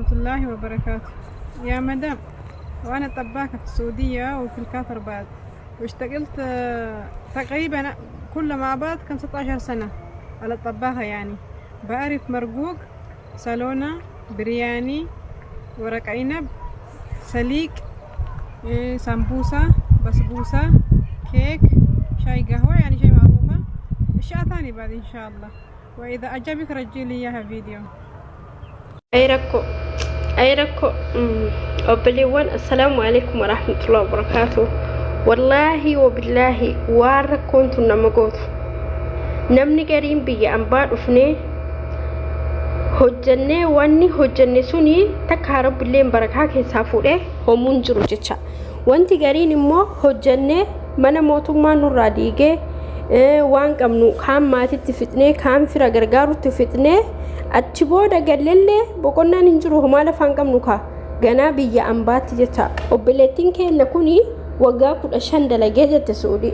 ورحمة الله وبركاته. يا مدام، وأنا طباخة في السعودية وفي القطر بعد، واشتغلت تقريبا كل مع بعض 15 سنة على الطباخة. يعني بعرف مرقوق، سالونة، برياني، ورق عنب، سليق، سمبوسة، بسبوسة، كيك، شاي، قهوة، يعني شيء معروفة، أشياء ثانية بعد إن شاء الله. وإذا أعجبك رجعي لي إياها فيديو. Ay rakkoo, ay rakkoo. Obboleewwan, assalaamu alaikum warahmatullahi wabarakaatu. Wallaahi wabillaahi, waan rakkoon tun nama gootu, namni gariin biyya ambaa dhufnee hojjannee, wanni hojjanne suni takka rabbilleen barakaa keessaa fuudhee homuun jiru jecha. Wanti gariin immoo hojjannee mana mootummaa nurraa diigee, waan qabnu kaan maatitti fixnee, kaan fira gargaarutti fixnee, achi booda gallellee boqonnaan hin jiru, homaa lafaan qabnu kaa ganaa biyya ambaatti jecha. Obboleettiin keenya kuni waggaa 15 dalagee jette Suudii.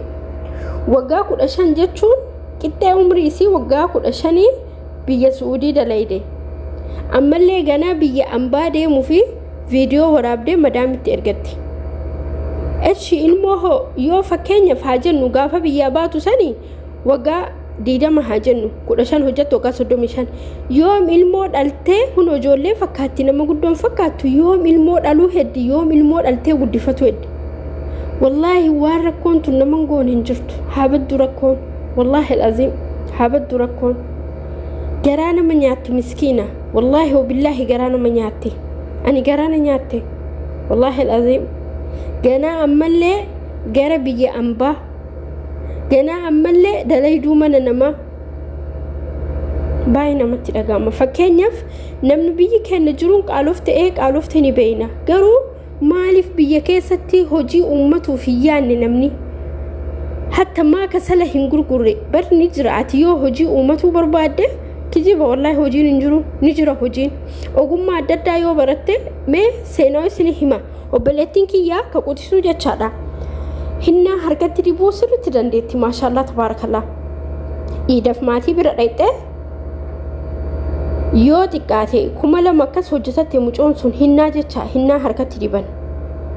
Waggaa 15 jechuun qixxee umrii isii waggaa 15 biyya Suudii dalayde. Ammallee ganaa biyya ambaa deemuu fi viidiyoo waraabdee madaamitti ergatti. Echi ilmoo hoo? Yoo fakkeenyaaf haa jennu, gaafa biyyaa baatu sani waggaa 20 haa jennu, 15 hojjettu, waggaa 35. Yoom ilmoo dhaltee? Kun ijoollee fakkaatti, nama guddoon fakkaattu. Yoom ilmoo dhaluu heddi? Yoom ilmoo dhaltee guddifatu heddi? Wallaahi, waan rakkoon tun nama goon hin jirtu. Haa baddu rakkoon, wallaahi al'aziim, haa baddu rakkoon. Garaa nama nyaatti miskiina. Wallaahi wabillaahi, garaa nama nyaatti. Ani garaa na nyaatte, wallaahi al'aziim. Ganaa ammallee gara biyya ambaa, ganaa ammallee dalayduu mana namaa, baay'ee namatti dhaga'ama. Fakkeenyaaf, namni biyyi keenya jiruun qaaloftee qaaloftee ni beeyna. Garuu maaliif biyya keessatti hojii uummatuuf hin yaanne namni? Hatta maa kasala hin gurgurre? Bar ni jira. Ati yoo hojii uummatuu barbaadde, kijiba wallaahi, hojiin hin jiru? Ni jira hojiin. Ogummaa adda addaa yoo baratte. Mee seenaa isin hima. Obboleettiin kiyyaa ka quxisuu jechaadha, hinnaa harkatti dibuu sirriitti dandeetti, maashaallah tabaarakallaa. Iidaf maatii bira dhaqxee yoo xiqqaate 2000 akkas hojjetatte mucoon sun, hinnaa jecha, hinnaa harkatti diban.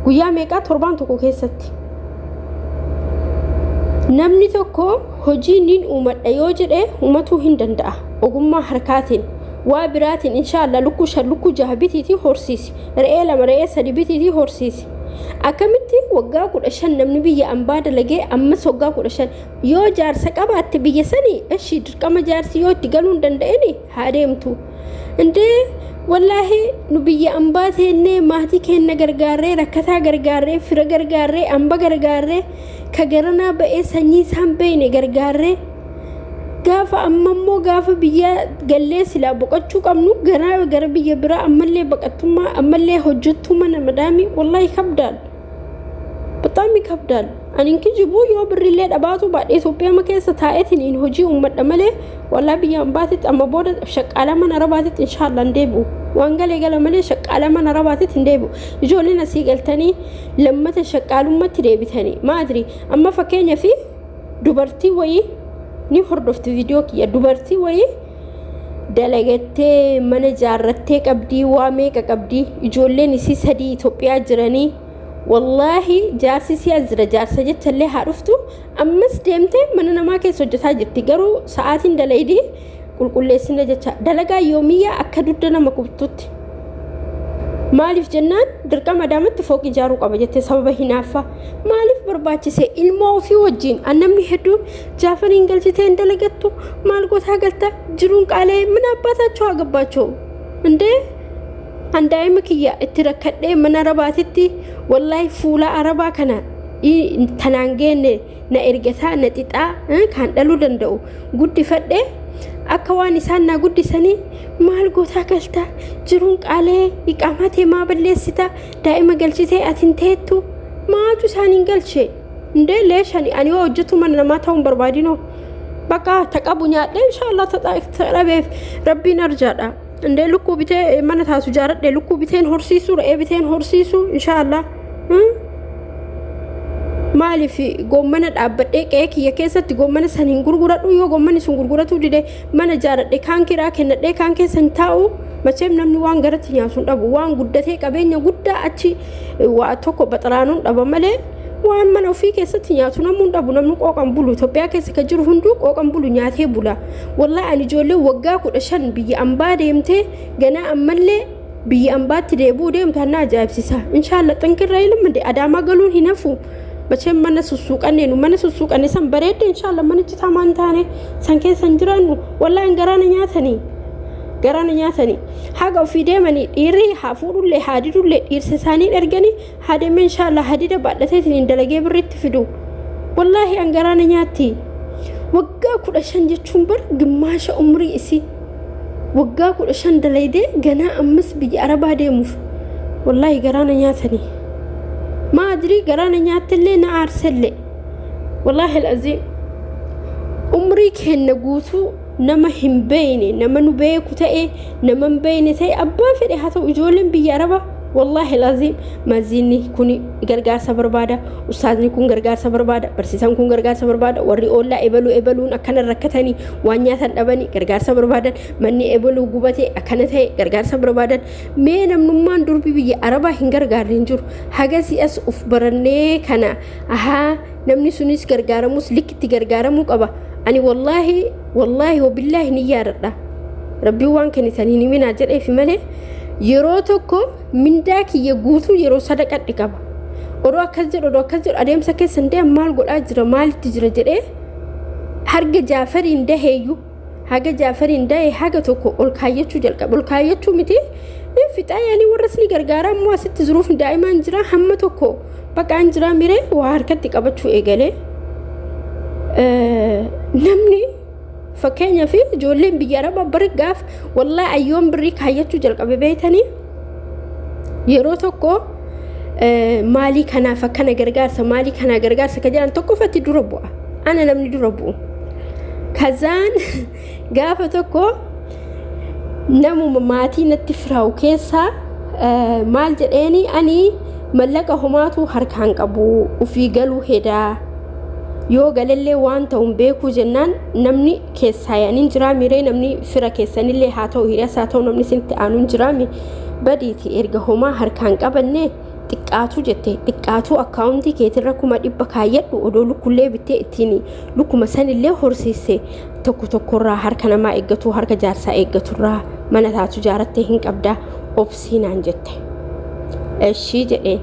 Guyyaa meeqaa? Torbaan tokko keessatti. Namni tokko hojii nin uumadha yoo jedhe, uumatuu hin danda'a. Ogummaa harkaatiin, waa biraatiin, inshaallah, lukkuu shan, lukkuu jaha bitiitii horsiisi, re'ee lama, re'ee sadi bitiitii horsiisi. Akkamitti waggaa 15 namni biyya ambaa dalagee, ammas waggaa 15? Yoo jaarsa qabaatte biyya sanii, eshi, dirqama jaarsi yoo itti galuu hin danda'ini haa deemtu. Indee wallaahi, nu biyya ambaa teennee maatii keenya gargaarree, rakkataa gargaarree, fira gargaarree, amba gargaarree, ka garanaa ba'ee sanyii isaan beeyne gargaarree, gaafa amma immoo gaafa biyya gallee silaa boqochuu qabnu, garaa gara biyya biraa ammallee baqattummaa, ammallee hojjettuu mana madaamii. Wallaahi kabdaal, በጣም ይከብዳል። Ani hin kijibu, yoo birrillee dhabaatu baadhee Itoophiyaa keessa taa'eetiin hojii uummadha malee, wallaa biyya ambaatitti amma booda shaqqaalaa mana arabaatitti inshaallah hin deebi'u. Waan galee gala malee shaqqaalaa mana arabaatitti hin deebi'u. Ijoolleen asii galtanii lammata shaqqaalummatti deebitanii maadri. Amma fakkeenya fi dubartii wayii ni hordofti viidiyoo kiyya. Dubartii wayii dalagattee mana jaarrattee qabdii, waa meeqa qabdii, ijoolleen isii sadii Itoophiyaa jiranii. Wallaahi, jaarsi si as jira, jaarsa jechallee haa dhuftu, ammas deemtee mana namaa keessa hojjetaa jirti. Garuu sa'aatiin dalaydii qulqulleessina jecha dalagaa yoomiyyaa akka dugda nama kubtutti. Maaliif jennaan, dirqama adaamatti fooqii ijaaruu qaba jettee, sababa hinaaffaa. Maaliif barbaachise ilmoo ofii wajjin? Namni hedduun jaafaniin galchitee hin dalagattu, maal gootaa galta, jiruun qaalee, mana abbaataachoo haa gabbaachoo. Indee an daa'ima kiyya itti rakkadhee mana arabaatitti, wallaahi, fuula arabaa kana tanaan geenne na ergataa na xixaa kan dhaluu danda'u guddifadhee, akka waan isaan naa guddisanii, maal gootaa galta, jiruun qaalee, iqaamaa tee maa balleessita, daa'ima galchitee ati hin teettu? Maaltu isaaniin galche? Indee leeshani ani yoo hojjetu mana namaa ta'uu hin barbaadinoo. Bakka taqabu nyaadhee, inshaallah, dhabeef rabbiin arjaadha. Indee lukkuu bitee mana taasu jaaradhe, lukkuu biteen horsiisuu, re'ee biteen horsiisuu, inshaallah. Maaliif goommana dhaabbadhee qe'ee kiyya keessatti goommana san hin gurguradhu? Yoo goommanni sun gurguratuu dide, mana jaaradhe kaan kiraa kennadhee kaan keessa hin taa'u. Macheem namni waan garatti nyaatu hin dhabu. Waan guddatee qabeenya guddaa achi waa tokko baxaraanuun dhaba malee, waan mana ofii keessatti nyaatu namni hin dhabu. Namni qooqan bulu, Itoophiyaa keessa kan jiru hunduu qooqan bulu, nyaatee bula. Wallaahi ani ijoollee waggaa 15 biyya ambaa deemtee ganaa ammallee biyya ambaatti deebi'uu deemtu hanna ajaa'ibsiisa. Inshaalla xinkirra ilma Adaamaa galuun hin hafu. Macheen mana sussuuqannee, nu mana sussuuqanne san bareedde. Inshaalla mana citaa maan taane san keessa hin jiraannu. Wallaahi garaana nyaatanii, garaana nyaatanii. Haga ofii deemanii dhiirri haa fuudhullee haa didullee, dhiirsa isaanii erganii haa deemee, inshaalla hadida baadhateetiin dalagee birritti fidu. Wallaahi an garaana nyaatti. Waggaa 15 jechuun bar gimmaasha umrii isii. Waggaa 15 dalaydee ganaa ammas biyya arabaa deemuuf, wallaahi garaana nyaatanii. Maadrii garaana nyaattillee na aarsellee. Wallaahi al'aziim, umrii kenna guutuu nama hin beeyne, nama nu beeku ta'e, nama hin beeyne ta'e, abbaa fedhe haa ta'u, ijoolleen biyya arabaa, wallaahi al'aziim, maziinni kun gargaarsa barbaada, ustaazni kun gargaarsa barbaada, barsiisaan kun gargaarsa barbaada, warri oollaa ebaluu ebaluun akkana rakkatanii waan nyaatan dhabanii gargaarsa barbaadan, manni ebaluu gubate akkana ta'e gargaarsa barbaadan. Mee namnummaan durbi biyya arabaa hin gargaarre hin jiru. Hagasii as uf barannee kana ahaa, namni sunis gargaaramus likkitti gargaaramuu qaba. Ani wallaahi, wallaahi, wabillaahi ni yaadadha. Rabbiin waan kennitan hin himinaa jedheefi malee, yeroo tokko mindaa kiyya guutuu yeroo sadaqadhe qaba. Odoo akkas jedhu, odoo akkas jedhu, adeemsa keessa hin deemu, maal godhaa jira, maalitti jira jedhee harga Jaafariin daheeyyuu, haga Jaafariin dahee haga tokko ol kaayyachuu jalqabe. Ol kaayyachuu miti, ni fixaa yaanii warras ni gargaara. Ammoo asitti jiruuf daa'imaan jira, hamma tokko baqaan jira miree waa harkatti qabachuu eegalee. Namni fakkeenyaaf ijoolleen biyya arabaa bari gaaf, wallaahi ayyoon birrii kaayyachuu jalqabe beeytanii, yeroo tokko maalii kanaaf akkana gargaarsa, maalii kanaa gargaarsa ka jedhan tokkoffatti dura bu'a. Ana namni dura bu'u. Kazaan gaafa tokko namuma maatii natti firaa'u keessaa maal jedheeni, ani mallaqa homaatu harkaan qabu, ufii galuu hedaa, yoo galallee waan ta'uun beekuu jennaan, namni keessaa yaaniin jiraa miree, namni fira keessanillee haa ta'u, hiriyaas haa ta'u, namni isinitti aanuun jiraami, badiiti erga homaa harkaan qabanne, xiqqaatu jette, xiqqaatu akkaawuntii keetirra 100,000 kaayyadhu, odoo lukkullee bittee ittiin lukkuma sanillee horsiisse, tokko tokkorraa harka namaa eeggatu, harka jaarsaa eeggaturraa mana taatu jaarattee hin qabdaa, obsiinaan jette. Eshii jedheen.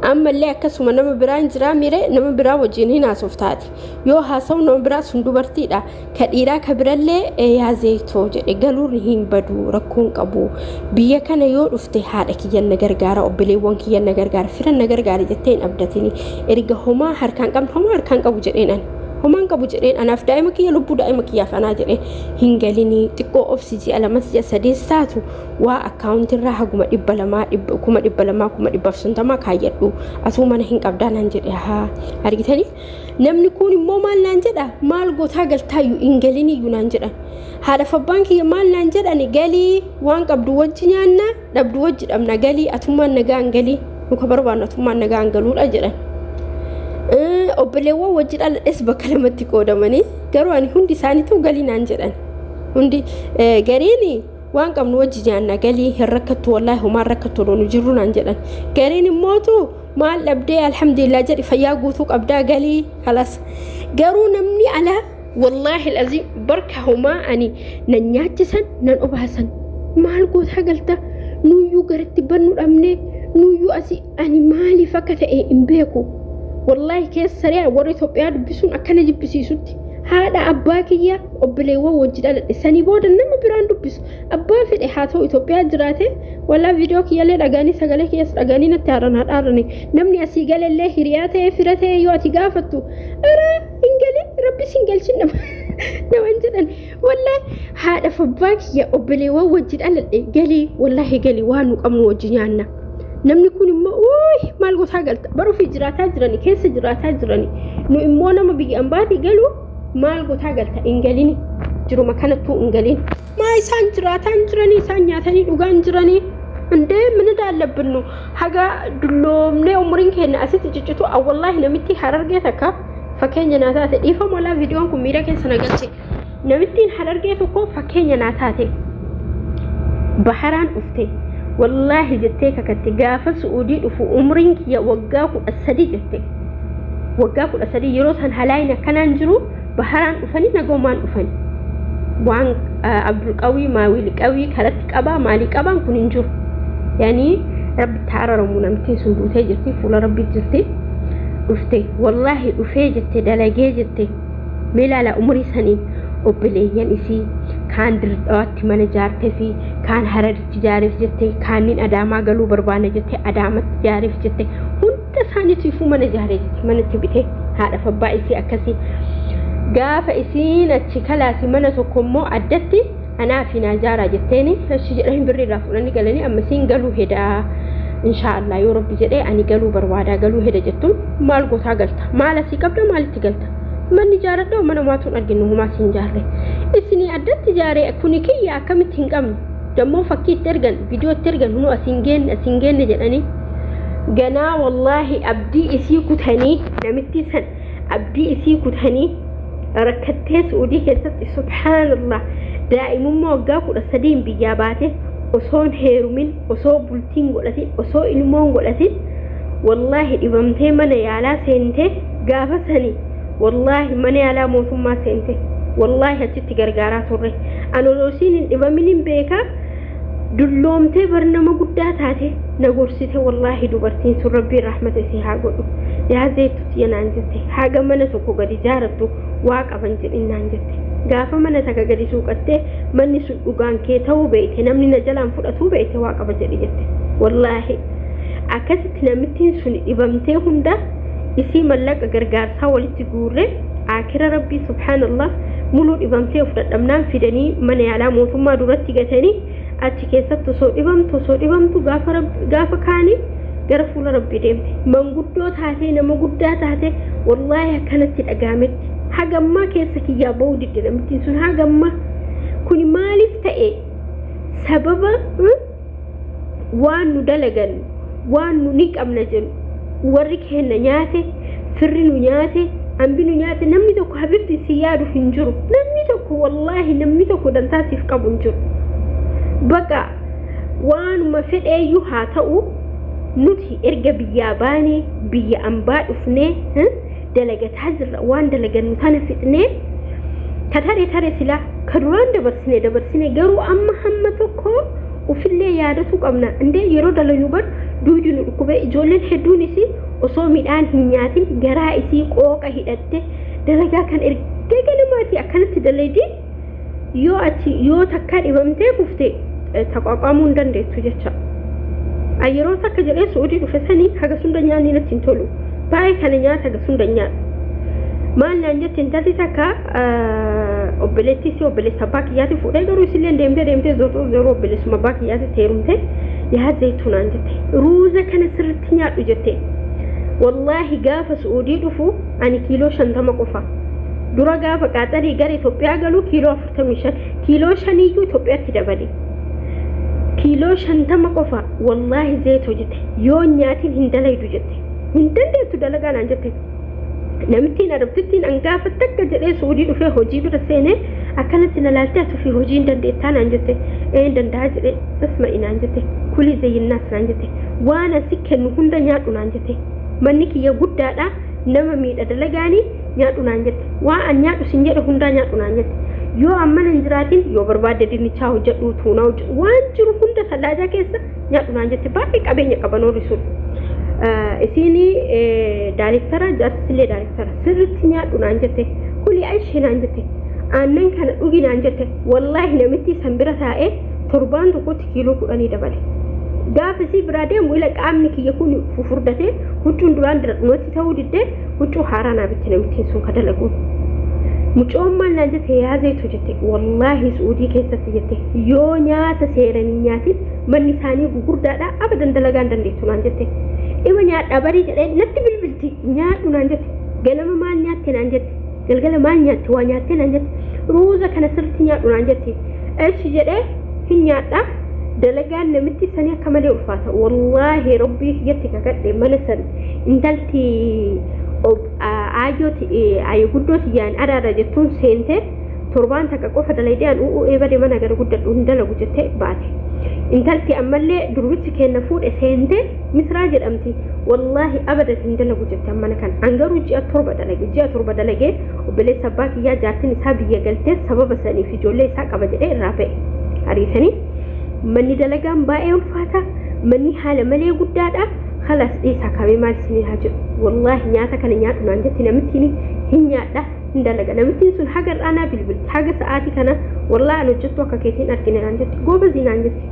Ammallee akkasuma nama biraan jiraa mire, nama biraa wajjin hin haasoftaati. Yoo haasawu nama biraa sun dubartiidha. Ka dhiiraa ka birallee yaa zeeyitoo jedhe, galuun hin badu, rakkoon qabu. Biyya kana yoo dhufte haadha kiyyan na gargaara, obboleewwan kiyyan na gargaara, firan na gargaara jettee hin abdatini. Erga homaa harkaan qabne, homaa harkaan qabu jedheen ani. Homaan qabu jedheen, anaaf daa'ima kiyya, lubbuu daa'ima kiyyaaf anaa jedheen, hin galinii, xiqqoo obsi, ji'a 2s ji'a 3s taatu waa akkaawuntirraa haguma 200, 200,000, 150,000 kaayyadhu, asuu mana hin qabdaa naan jedhe. Haa, argitanii, namni kun immoo maal naan jedha? Maal gootaa galtaayyuu, hin galiniyyuu naan jedhan. Haadha abbaan kiyya maal naan jedhani? Galii, waan qabdu wajji nyaanna, dhabdu wajji dhabna, galii, atummaan nagaan galii, nu ka barbaannu atummaan nagaan galuudha jedhan. Obboleewwan wajji dhaladhes bakka lamatti qoodamanii, garuu ani hundi isaaniitu galii naan jedhan. Hundi gariin waan qabnu wajji nyaanna, galii, hin rakkattu, wallaahi homaan rakkattu odoo nu jirru naan jedhan. Gariin immootu maal dhabdee, alhamdulillah jedhi, fayyaa guutuu qabdaa, galii, kalas. Garuu namni alaa, wallaahi alazim, barka homaa ani nan nyaachisan nan obaasan, maal gootaa galta, nuyyuu garatti bannu dhabne, nuyyuu asii. Ani maaliif akka ta'e hin beeku. Wallaahi keessaree warra Itoophiyaa dubbisuun akkana jibbisiisutti, haadha abbaa kiyya, obboleewwan wajji dhaladhe sanii booda nama biraan dubbisu. Abbaa fedhe haa ta'u, Itoophiyaa jiraate, wallaa viidiyoo kiyyallee dhagaanii, sagalee kiyyas dhagaanii natti haaran haa dhaarani. Namni asii galellee hiriyaa ta'e, fira ta'e, yoo ati gaafattu, ara hin galin, rabbis hin galchin naman jedhan. Wallaahi haadha abbaa kiyya, obboleewwan wajji dhaladhe, galii, wallaahi galii, waan nu qabnu wajji nyaanna. Namni kun immoo, uuyi, maal gosaa galta, bara ofii jiraataa jirani, keessa jiraataa jirani, nu immoo nama biyya ambaatii galu, maal gotaa galta, hin galini, jiruma kanattuu hin galin. Maa isaan jiraataa hin jiranii, isaan nyaatanii dhugaa hin jiranii. Indee mana daallabinnu haga dulloomnee umriin keenya asitti ciccitu. Wallaahi namitti Harargee takka fakkeenya naa taate. Dhiifama olaa, viidiyoon kun miira keessa na galche. Namittiin Harargee tokko fakkeenya naa taate. Baharaan dhufte, wallaahi jettee kakatte, gaafa Su'uudii dhufu umriin kiyya waggaa 13 jette. Waggaa 13 yeroo san halaayin akkanaan jiru, baharaan dhufanii nagoomaan dhufanii. Waan Abdulqawii maawili qawii karatti qabaa maalii qabaan kun hin jiru. Yaanii Rabbi taararamu, namttiin sun duutee jirti, fuula Rabbi jirti. Dhufte, wallaahi dhufee jette, dalagee jette. Mee ilaala, umurii saniin obboleeyyan isii kaan Dirdawaatti mana jaartee fi kaan Hararitti jaareef jette, kaannin Adaamaa galuu barbaanna jette, Adaamatti jaareef jette. Hunda isaaniitu ifuu mana jaaree jette, manatti bitee haadha abbaa isii akkasii. Gaafa isiin achi kalaasi mana tokko immoo addatti anaa fi naa jaaraa jetteeni, achi jedhanii birrii irraa fudhanii galanii. Amma isiin galuu hedaa, inshaallah yoo Rabbi jedhee ani galuu barbaadaa, galuu heda jettuun, maal gootaa galta? Maal asii qabda? Maalitti galta? Manni jaaradha, mana maatuun arginu humaa siin jaarre, isinii addatti jaaree kuni kiyya, akkamitti hin qabnu? Dammoo fakkii itti ergan, viidiyoo itti ergan, hunuu asiin geenne, asiin geenne jedhanii. Ganaa wallaahi abdii isii kutanii, namitti san abdii isii kutanii rakkattee Su'uudii keessatti. Subhaanallah, daa'imummaa waggaa 13n biyyaa baate, osoon heerumin, osoo bultiin godhatin, osoo ilmoon godhatin, wallaahi dhibamtee mana yaalaa seente. Gaafa sanii wallaahi mana yaalaa mootummaa seente. Wallaahi achitti gargaaraa turre. Ani osoo isiin hin dhibamin hin beekaa. Dulloomtee bar nama guddaa taate na gorsite. Wallaahi dubartiin sun Rabbiin rahmata isii haa godhu. Yaa zeettutti yanaan jette, haga mana tokko gadi jaarattu waa qaban jedhin naan jette. Gaafa mana takka gadi suuqattee manni sun dhugaan kee ta'uu beeyte, namni na jalaan fudhatuu beeyte, waa qaba jedhi jette. Wallaahi akkasitti namittiin sun dhibamtee hunda isii mallaqa gargaarsaa walitti guurre. Akira Rabbii, subhaanallah, muluu dhibamtee of dadhabnaan fidanii mana yaalaa mootummaa duratti gatanii. Achi keessatti osoo dhibamtu, osoo dhibamtu, gaafa kaanii gara fuula Rabbii deemte. Manguddoo taatee, nama guddaa taate. Wallaahi akkanatti dhagaametti hagammaa keessa kiyyaa ba'uu didde namittiin sun hagammaa. Kun maaliif ta'e? Sababa waan nu dalagannu, waan nu ni qabna jennu, warri keenya nyaate, firri nu nyaate, hambi nu nyaate. Namni tokko habibti si yaadu hin jiru. Namni tokko, wallaahi, namni tokko dantaa siif qabu hin jiru. Baqa waanuma fedheeyyuu haa ta'u, nuti erga biyyaa baanee biyya ambaa dhufnee dalagataa jirra. Waan dalagannu tana fixnee ka tare tare silaa ka duraan dabarsine dabarsine. Garuu amma hamma tokko ufillee yaadatu qabna. Indee yeroo dalagnu bar duudi nu dhukkubee, ijoolleen hedduunis osoo midhaan hin nyaatin garaa isii qooqa hidhatte dalagaa kan erga ganamaati akkanatti dalagdi. Yoo achi yoo takkaa dhibamtee kufte taqaaqamuu hin dandeettu jecha. Yeroo takka jedhee Su'uudii dhufe sanii haga sunda nyaanni natti hin tolu. Baay'ee kana nyaata haga sunda nyaadhu. Maal naan jette intalli takka, obboleettii si obboleessa abbaa kiyyaatti fuudhee, garuu isillee deemtee deemtee zooroo zooroo obboleessuma abbaa kiyyaatti heerumte. Yaa zeetuu naan jette, ruuza kana sirriitti nyaadhu jette. Wallaahi gaafa Su'uudii dhufu ani kiiloo 50 qofa. Dura gaafa qaaxarii gara Itoophiyaa galu kiiloo 45, kiiloo shaniyyuu Itoophiyaatti dabale. Kiiloo 50 qofa. Wallaahi zeetoo jette, yoo nyaatiin hin dalaydu jette. Hin dandeettu dalagaa naan jette. Namittiin arabtittiin an gaafa takka jedhee Su'uudii dhufee hojii bira seenee akkanatti na laaltee, ati ofii hojii hin dandeettaa naan jette. Ee, hin danda'a jedhee. Basma'i naan jette. Kulii zayyinnaas naan jette. Waan asi kennu hunda nyaadhu naan jette. Manni kiyya guddaadha, nama miidha dalagaanii, nyaadhu naan jette. Waan an nyaadhu sin jedhe hundaa nyaadhu naan jette. Yoo an mana hin jiraatin, yoo barbaadde dinnichaa hojjedhu, tuunaa hojjedhu, waan jiru hunda sallaajaa keessa nyaadhu naan jette. Baay'ee qabeenya qaban warri sun. Isiin daaliktara, jaarsisillee daaliktara. Sirritti nyaadhu naan jette. Kuli aishee naan jette. Aannan kana dhugi naan jette. Wallaahi namitti san bira taa'ee torbaan tokkotti kiiloo 10 dabale. Gaafa isii biraa deemu ila qaamni kiyya kun fufurdatee, huccuun duraan diradhumatti ta'uu diddee, huccuu haaraa naa bitte namittiin sun ka dalaguun. Mucoon maal naan jette? Yaa zeetu jette, wallaahi Su'uudii keessatti jette, yoo nyaata seeran hin nyaatin, manni isaanii gugurdaadha, abadan dalagaa hin dandeettu naan jette. Ima nyaadhaa barii jedhee natti bilbilti, nyaadhu naan jette. Ganama maal nyaatte naan jette. Galgala maal nyaatte, waa nyaattee naan jette. Ruuza kana sirriitti nyaadhu naan jette. Eshi jedhee hin nyaadha. Dalagaan namitti sanii akka malee ulfaata. Wallaahi Rabbii kiyyatti kakadhe, mana san intalti aayyoo aayyo guddoo tiyyaan adaada jettuun seente, torbaan takka qofa dalaydee an u'uu eebade mana gara guddadhu hin dalagu jettee baate. Intalti ammallee durbichi kenna fuudhe seente, Misraa jedhamti. Wallaahi abadan hin dalagu jette mana kana. An garuu ji'a 7 dalage. Ji'a 7 dalagee obboleessa abbaa kiyyaa jaartin isaa biyya galtee sababa saniif ijoollee isaa qaba jedhee irraa ba'e. Ariisanii manni dalagaan baay'ee ulfaata. Manni haala malee guddaadha. Khalas, dhiisaa kamee maal isinii haa jedhu. Wallaahi nyaata kana nyaadhu naan jetti namittiin, hin nyaadha, hin dalaga. Namittiin sun haga irraa naa bilbilti. Haga sa'aatii kana wallaahi an hojjettuu akka keetiin argine naan jetti. Goobazii naan jetti.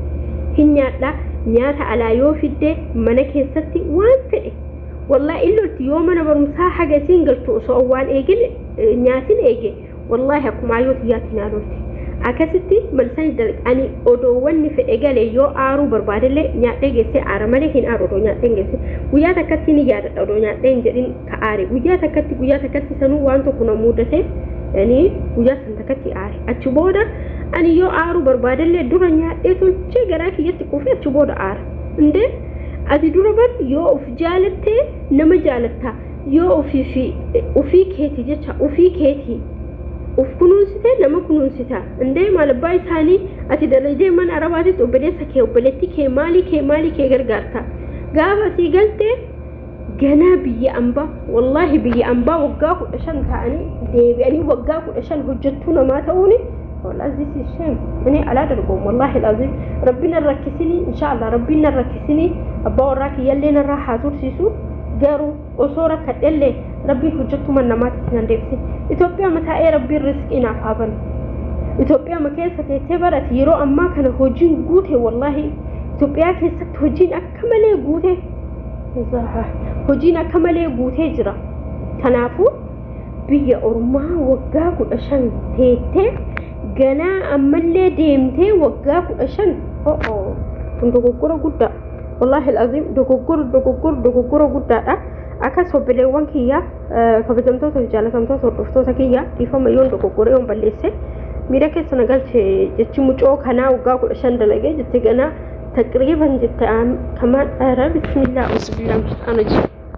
Hin nyaadha. Nyaata alaa yoo fidde mana keessatti waan fedhe wallaahi illolti. Yoo mana barumsaa haga isiin galtu osoo waan eegin nyaatin eege, wallaahi akkuma ayyoo tiyyaatti naa lolti. Akkasitti malsani ani odoo wanni fedhe galee yoo aaruu barbaadellee nyaadhee geessee aara malee hin aaru. Odoo nyaadhee geesse guyyaa takkatti ni yaadadha, odoo nyaadhee hin jedhin ka aare guyyaa takkatti, guyyaa takkatti sanuu waan tokko na mudate, yani guyyaa san takkatti aare. Achi booda ani yoo aaruu barbaadellee dura nyaadhee tolchee garaa kiyyatti quufee achi booda aara. Indee ati dura bar yoo of jaalattee nama jaalatta, yoo ofii fi ofii keeti jecha ofii keetii uf kunuunsite nama kunuunsita. Indee maal abbaa isaanii ati dalagdee mana arabaatitti obboleessa kee, obboleettii kee, maalii kee, maalii kee gargaarta. Gaafa asii galtee ganaa biyya ambaa, wallaahi biyya ambaa waggaa 15 ta'anii deebi'anii waggaa 15 hojjettuu namaa ta'uuni, wallahi this is shame. Ani alaa dargoom, wallahi alazim rabbi nan rakkisinii, inshallah rabbiin nan rakkisinii, abbaa warraa kiyyallee narraa haa tursiisu. Garuu osoo rakkadhellee rabbiin hojjettuu man namaatti nan deebisin. Itoophiyaa mataa'ee rabbiin riskii naaf haa banu. Itoophiyaa ma keessa teettee barate yeroo ammaa kana hojiin guute. Wallaahi Itoophiyaa keessatti hojiin akka malee guute, hojiin akka malee guutee jira. Kanaafuu biyya ormaa waggaa 15 teettee ganaa ammallee deemtee waggaa 15, o'o, kun dogoggora guddaa, wallaahi alazim dogoggora dogoggora dogoggora guddaadha. Akkas obboleewwan kiyya, kabajamtoota fi jaalatamtoota hordoftoota kiyya, dhiifama yoon dogoggore, yoon balleesse, miira keessa na galche jechi mucoo kanaa. Waggaa 15 dalagee jette, ganaa taqriiban jette kamaan. Ara bismillah, auzubillah min shaytaan rajim.